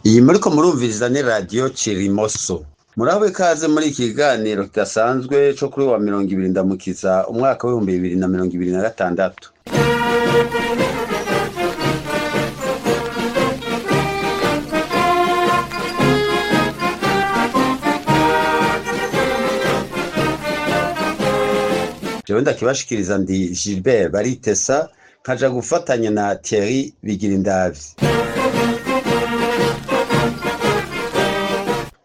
Iyi muriko murumviriza ni radiyo Cirimoso. Muraho ikaze muri iki kiganiro kidasanzwe co kuri wa 20 Ndamukiza umwaka w'2026. Jewe ndakibashikiriza ndi Gilbert Baritesa, nkaja gufatanya na Thierry Bigirindavyi.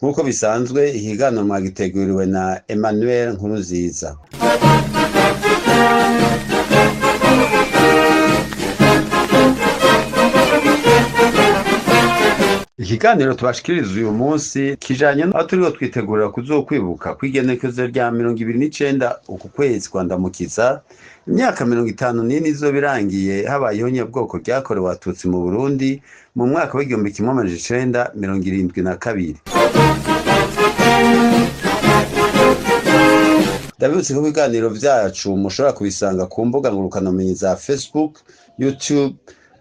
Nk'uko bisanzwe, ikiganiro mwagiteguriwe na Emmanuel Nkurunziza. Ikiganiro tubashikiriza uyu munsi kijanye aho turiko twitegurira kuzokwibuka kw'igenekerezo rya 29 uku kwezi kwa Ndamukiza, imyaka 54 izoba irangiye habayeho nyabwoko ryakorewe Abatutsi mu Burundi mu mwaka w'1972. Ndabibutse ko ibiganiro vyacu mushobora kubisanga ku mbuga ngurukanabumenyi za Facebook, YouTube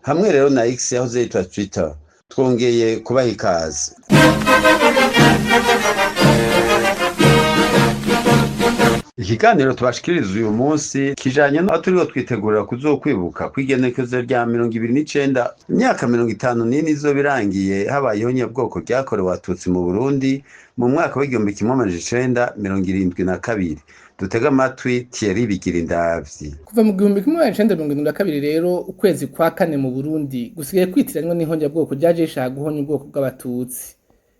hamwe rero na X yahoze yitwa Twitter. Twongeye kubaha ikaze. Ikiganiro tubashikiriza uyu munsi kijanye aho turiko twitegurira kuzokwibuka kw'igenekerezo rya 29, imyaka 54 izoba irangiye habayeho nyabwoko ryakorewe Abatutsi mu Burundi mu mwaka w'1972. Dutege amatwi Thierry Bigirindavyi. Kuva mu 1972 rero, ukwezi kwa kane mu Burundi gusigaye kwitiranywa n'ihonyabwoko ryaje rishaka guhonya ubwoko bw'Abatutsi.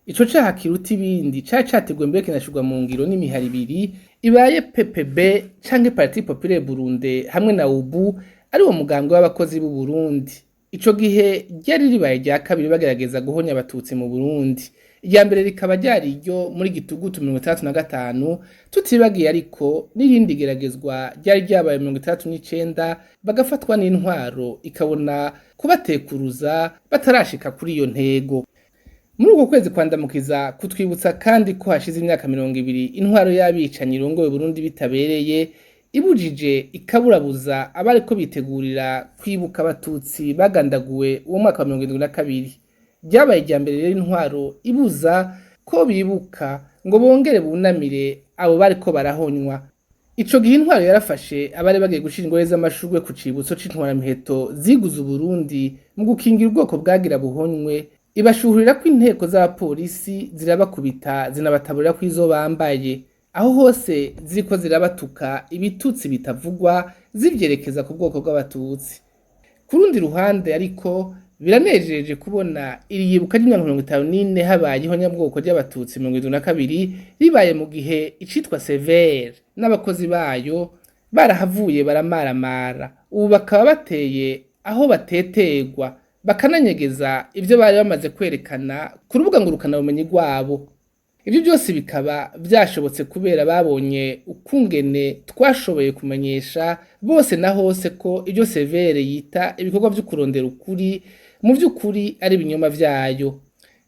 Ico caha kiruta ibindi cari categuwe mbere kinashirwa mu ngiro n'imihari ibiri ibaye PPB canke Parti Populaire Burundais hamwe na UBU, ari wo mugambwe w'abakozi b'u Burundi. Ico gihe ryari ribaye rya kabiri bagerageza guhonya Abatutsi mu Burundi. Irya mbere rikaba ryari iryo muri Gitugutu 65, tutibagiye ariko n'irindi geragezwa ryari ryabaye 69, bagafatwa n'intwaro ikabona kubatekuruza batarashika kuri iyo ntego. Muri uko kwezi kwa Ndamukiza kutwibutsa kandi ko hashize imyaka 20 intwaro y'abicanyi irongoye Burundi bitabereye, ibujije ikaburabuza abariko bitegurira kwibuka Abatutsi bagandaguwe uwo mwaka wa 72. Ryabaye irya mbere rero intwaro ibuza ko bibuka ngo bongere bunamire abo bariko barahonywa. Ico gihe intwaro yarafashe abari bagiye gushira ingore z'amashurwe ku cibutso c'intwaramiheto ziguze Uburundi mu gukingira ubwoko bwagira buhonywe, ibashuhurira ko inteko z'abapolisi zirabakubita zinabataburira ko izo bambaye. Aho hose ziriko zirabatuka ibitutsi bitavugwa zivyerekeza ku bwoko bw'Abatutsi. Ku rundi ruhande ariko, biranejeje kubona iri yibuka ry'imyaka 54 habayeho nyabwoko ry'Abatutsi 72 ribaye mu gihe icitwa Severe n'abakozi bayo barahavuye baramaramara, ubu bakaba bateye aho bateterwa bakananyegeza ivyo bari bamaze kwerekana ku rubuga ngurukanabumenyi rwabo. Ivyo byose bikaba vyashobotse kubera babonye ukungene twashoboye kumenyesha bose na hose ko ivyo Severe yita ibikorwa vyo kurondera ukuri mu vy'ukuri ari ibinyoma vyayo.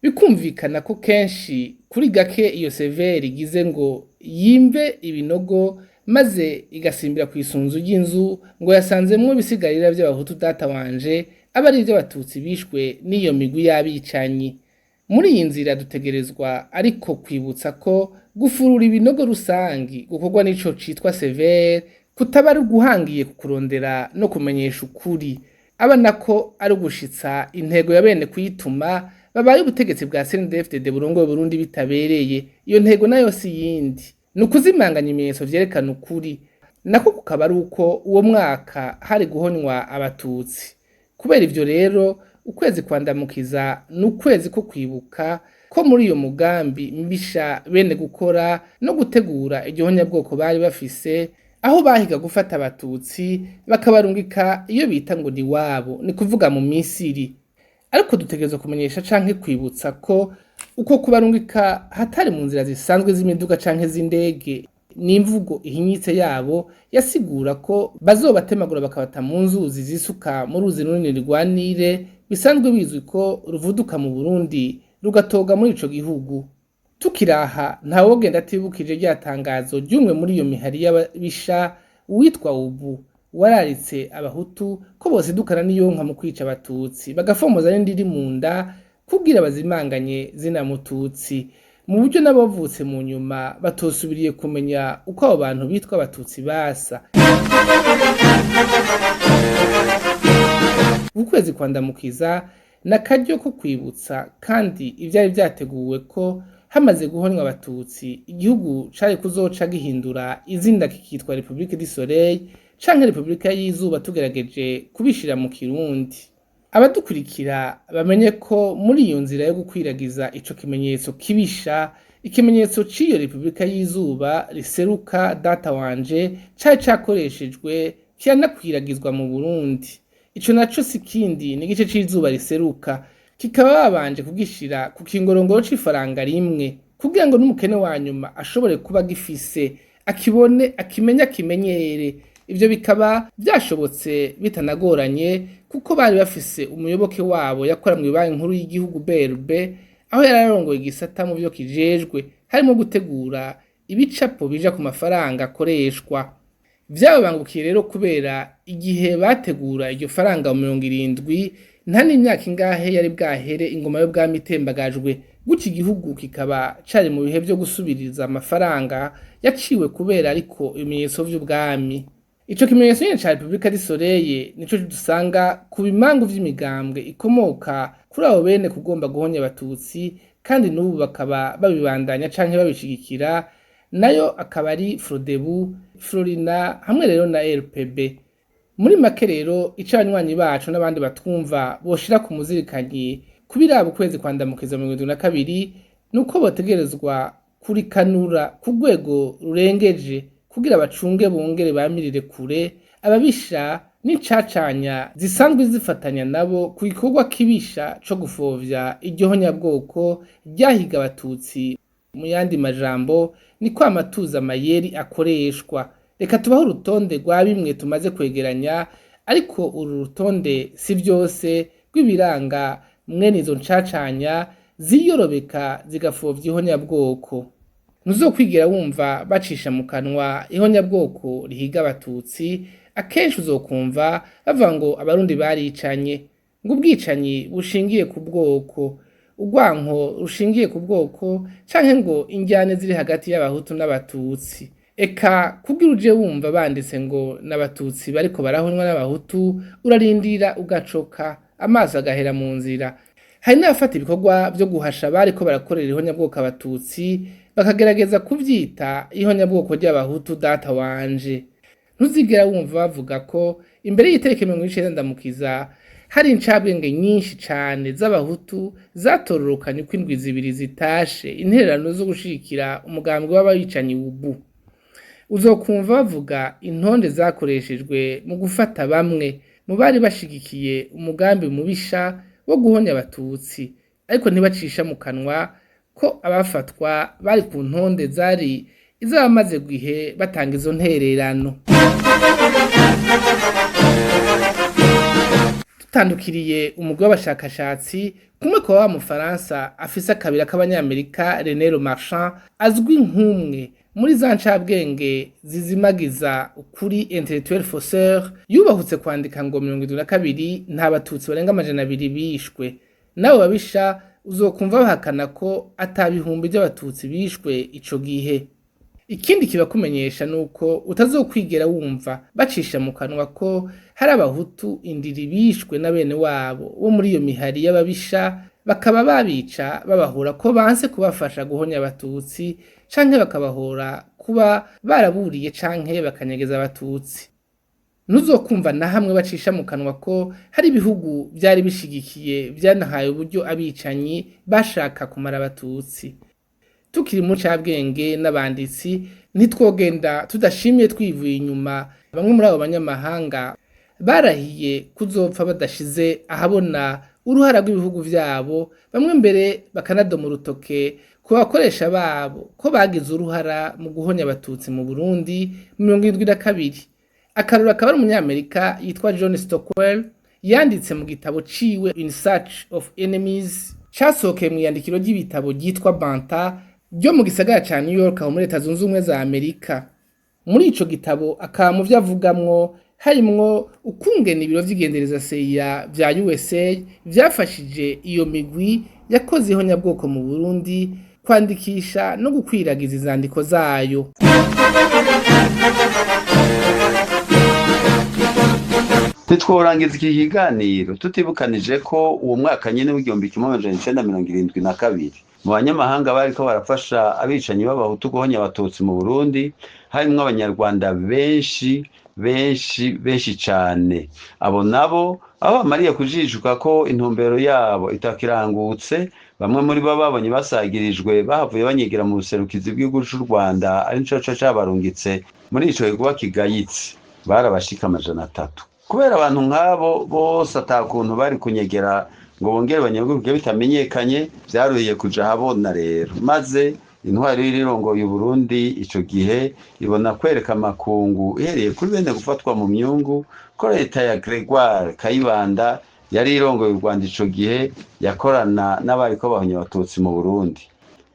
Bikumvikana ko kenshi kuri gake iyo Severe igize ngo yimve ibinogo maze igasimbira kw'isunzu ry'inzu ngo yasanzemwo ibisigarira vy'Abahutu data wanje, aba ari ivy'Abatutsi bishwe n'iyo migwi y'abicanyi. Muri iyi nzira dutegerezwa ariko kwibutsa ko gufurura ibinogo rusangi gukorwa n'ico citwa Severe kutaba ari uguhangiye ku kurondera no kumenyesha ukuri, aba nako ari ugushitsa intego ya bene kuyituma babaye ubutegetsi bwa CNDD-FDD burongoye Burundi bitabereye. Iyo ntego nayo si yindi, ni ukuzimanganya ibimenyetso vyerekana ukuri, nako kukaba ari uko uwo mwaka hari guhonywa Abatutsi. Kubera ivyo rero, ukwezi kwa Ndamukiza ni ukwezi ko kwibuka ko muri iyo mugambi mbisha bene gukora no gutegura igihonyabwoko bari bafise, aho bahiga gufata Abatutsi bakabarungika iyo bita ngo ni wabo, ni kuvuga mu Misiri. Ariko dutegerezwa kumenyesha canke kwibutsa ko uko kubarungika hatari mu nzira zisanzwe z'imiduga canke z'indege. N'imvugo ihinyitse yabo yasigura ko bazobatemagura bakabata mu nzuzi zisuka mu ruzi runini rwa Nile, bisanzwe bizwi ko ruvuduka mu Burundi rugatoga muri ico gihugu. Tukiraha, ntawogenda atibukije rya tangazo ry'umwe muri iyo mihari y'ababisha uwitwa Ubu, wararitse Abahutu ko bosidukana n'iyonka mu kwica Abatutsi, bagafomoza n'indiri mu nda. kugira bazimanganye zina mututsi mu buryo n'abavutse mu nyuma batosubiriye kumenya uko abo bantu bitwa abatutsi basa. Ukwezi kwa Ndamukiza ni akaryo ko kwibutsa kandi ivyari vyateguwe ko hamaze guhonywa abatutsi igihugu cari kuzoca gihindura izina kikitwa Republique du Soleil canke Republika y'Izuba tugerageje kubishira mu Kirundi. Abadukurikira bamenye ko muri iyo nzira yo gukwiragiza ico kimenyetso kibisha, ikimenyetso c'iyo Republika y'Izuba riseruka data wanje cari cakoreshejwe kiranakwiragizwa mu Burundi. Ico naco si ikindi ni igice c'izuba riseruka, kikaba babanje kugishira ku kingorongoro c'ifaranga rimwe kugira ngo n'umukene wa nyuma ashobore kuba agifise, akibone, akimenye, akimenyere. Ivyo bikaba vyashobotse bitanagoranye kuko bari bafise umuyoboke wabo yakora mw'ibanki nkuru y'igihugu BRB, aho yari arongoye igisata mu vyo kijejwe harimwo gutegura ibicapo bija ku mafaranga akoreshwa. Vyababangukiye rero kubera igihe bategura iryo faranga mu 70 nta n'imyaka ingahe yari bwahere ingoma y'ubwami itembagajwe, gutyo igihugu kikaba cari mu bihe vyo gusubiriza amafaranga yaciwe kubera ariko ibimenyetso vy'ubwami. Ico kimenyetso nyene ca Republika du Soleil nico dusanga ku bimangu vy'imigambwe ikomoka kuri abo bene kugomba guhonya abatutsi, kandi n'ubu bakaba babibandanya canke babishigikira, nayo akaba ari Frodebu, Florina hamwe rero na RPB. Muri make rero ico abanywanyi bacu n'abandi batwumva boshira ku muzirikanyi kubiraba ukwezi kwa Ndamukiza 72 nuko botegerezwa kurikanura ku rwego rurengeje kugira bacunge bongere bamirire kure ababisha n'incacanya zisanzwe zifatanya nabo ku gikorwa kibisha co gufovya iryo honyabwoko ryahiga abatutsi. Mu yandi majambo ni kwama tuzi amayeri akoreshwa. Reka tubahe urutonde rwa bimwe tumaze kwegeranya, ariko uru rutonde si vyose rw'ibiranga mwene izo ncacanya ziyorobeka zigafovya ihonyabwoko. Ntuzokwigira wumva bacisha mu kanwa ihonyabwoko rihiga abatutsi, akenshi uzokumva bavuga ngo abarundi baricanye, ngo ubwicanyi bushingiye ku bwoko, urwanko rushingiye ku bwoko, canke ngo injyane ziri hagati y'abahutu n'abatutsi. Eka kugira uje wumva banditse ngo n'abatutsi bariko barahonywa n'abahutu, urarindira ugacoka amaso agahera mu nzira. Hari n'abafata ibikorwa vyo guhasha bariko barakorera ihonyabwoko abatutsi bakagerageza kuvyita ihonyabwoko ry'abahutu data wanje. Ntuzigera wumva bavuga ko imbere y'itariki 90 Ndamukiza hari incabwenge nyinshi cane z'abahutu zatororokanye uko indwi zibiri zitashe intererano zo gushigikira umugambwe w'abicanyi ubu. Uzokumva bavuga intonde zakoreshejwe mu gufata bamwe mu bari bashigikiye umugambi mubisha wo guhonya abatutsi, ariko ntibacisha mu kanwa ko abafatwa bari ku ntonde zari izabamaze gihe batanga izo ntererano. Tutandukiriye umugwi w'abashakashatsi kumwe kwa wa mufaransa afise akabira k'abanyamerika René Le Marchand, azwi nk'umwe muri za ncabwenge zizimagiza ukuri intellectuel faussaire, yubahutse kwandika ngo 72 nta batutsi barenga 200 bishwe. Nabo babisha uzokumva bahakana ko ata bihumbi by'abatutsi bishwe ico gihe. Ikindi kibakumenyesha nuko utazokwigera wumva bacisha mu kanwa ko hari abahutu indiri bishwe na bene wabo bo muri iyo mihari y'ababisha, bakaba babica babahora ko banse kubafasha guhonya abatutsi, canke bakabahora kuba baraburiye canke bakanyegeza abatutsi. Ntuzokumva na hamwe bacisha mu kanwa ko hari ibihugu vyari bishigikiye vyanahaye uburyo abicanyi bashaka kumara abatutsi. Tukiri mu cabwenge n'abanditsi ntitwogenda tudashimiye twivuye inyuma bamwe muri abo banyamahanga barahiye kuzopfa badashize ahabona uruhara rw'ibihugu vyabo, bamwe mbere bakanadoma urutoke ku bakoresha babo ko bagize uruhara mu guhonya abatutsi mu Burundi mu 72. Akarura akaba ari umunyamerika yitwa John Stockwell, yanditse mu gitabo ciwe In Search of Enemies, casohokeye mu iyandikiro ry'ibitabo ryitwa Banta ryo mu gisagara ca New York aho muri Leta Zunze Ubumwe za Amerika. Muri ico gitabo akaba mu vyo avugamwo Harimwo ukungena ibiro vy'igendereza CIA vya USA vyafashije iyo migwi yakoze ihonyabwoko mu Burundi kwandikisha no gukwiragiza izandiko zayo. Ntitworangiza iki kiganiro tutibukanije ko uwo mwaka nyene w'1972 mu banyamahanga bariko barafasha abicanyi b'abahutu guhonya abatutsi mu Burundi harimwo abanyarwanda benshi benshi benshi cane. Abo nabo aho bamariye kujijuka ko intumbero yabo itakirangutse, bamwe muri bo babonye basagirijwe bahavuye banyigira mu buserukizi bw'igihugu c'u Rwanda ari nico co cabarungitse muri ico gikorwa kigayitse, barabashika 300. Kubera abantu nk'abo bose atakuntu bari kunyegera ngo bongere banyaguruke bitamenyekanye, vyaruhiye kuja ahabona rero, maze intwari irirongoye Uburundi ico gihe ibona kwereka amakungu ihereye kuri bene gufatwa mu myungu ko leta ya Gregoire Kayibanda yari irongoye u Rwanda ico gihe yakorana n'abariko bahonya abatutsi mu Burundi.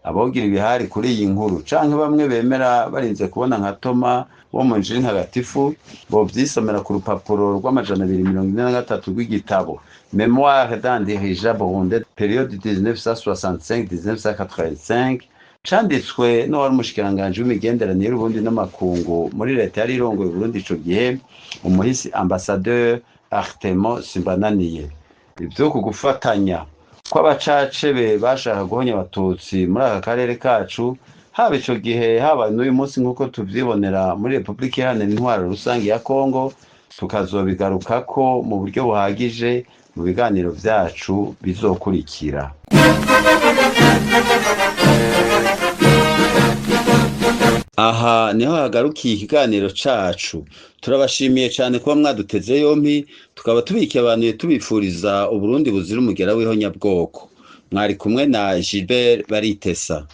Abogira ibihari kuri iyi nkuru canke bamwe bemera barinze kubona nka Toma wo mu Njiri Ntagatifu bovyisomera ku rupapuro rw'243 rw'igitabo Mémoire d'un dirigeant burundais période 1965-1985 canditswe n'uwari umushikiranganji w'imigenderanire y'Uburundi n'amakungu muri leta yari irongoye Uburundi ico gihe, umuhisi ambassadeur Artemo Simbananiye. Ivyo ku gufatanya kw'abacacebe bashaka guhonya abatutsi muri aka karere kacu, haba ico gihe haba n'uyu munsi nk'uko tuvyibonera muri Repubulika Iharanira Intwaro Rusangi ya Kongo, tukazobigarukako mu buryo buhagije mu biganiro vyacu bizokurikira. Aha niho hagarukiye ikiganiro cacu. Turabashimiye cane kuba mwaduteze yompi, tukaba tubikibanuye tubifuriza Uburundi buzira umugera w'ihonyabwoko. Mwari kumwe na Gilbert Baritesa.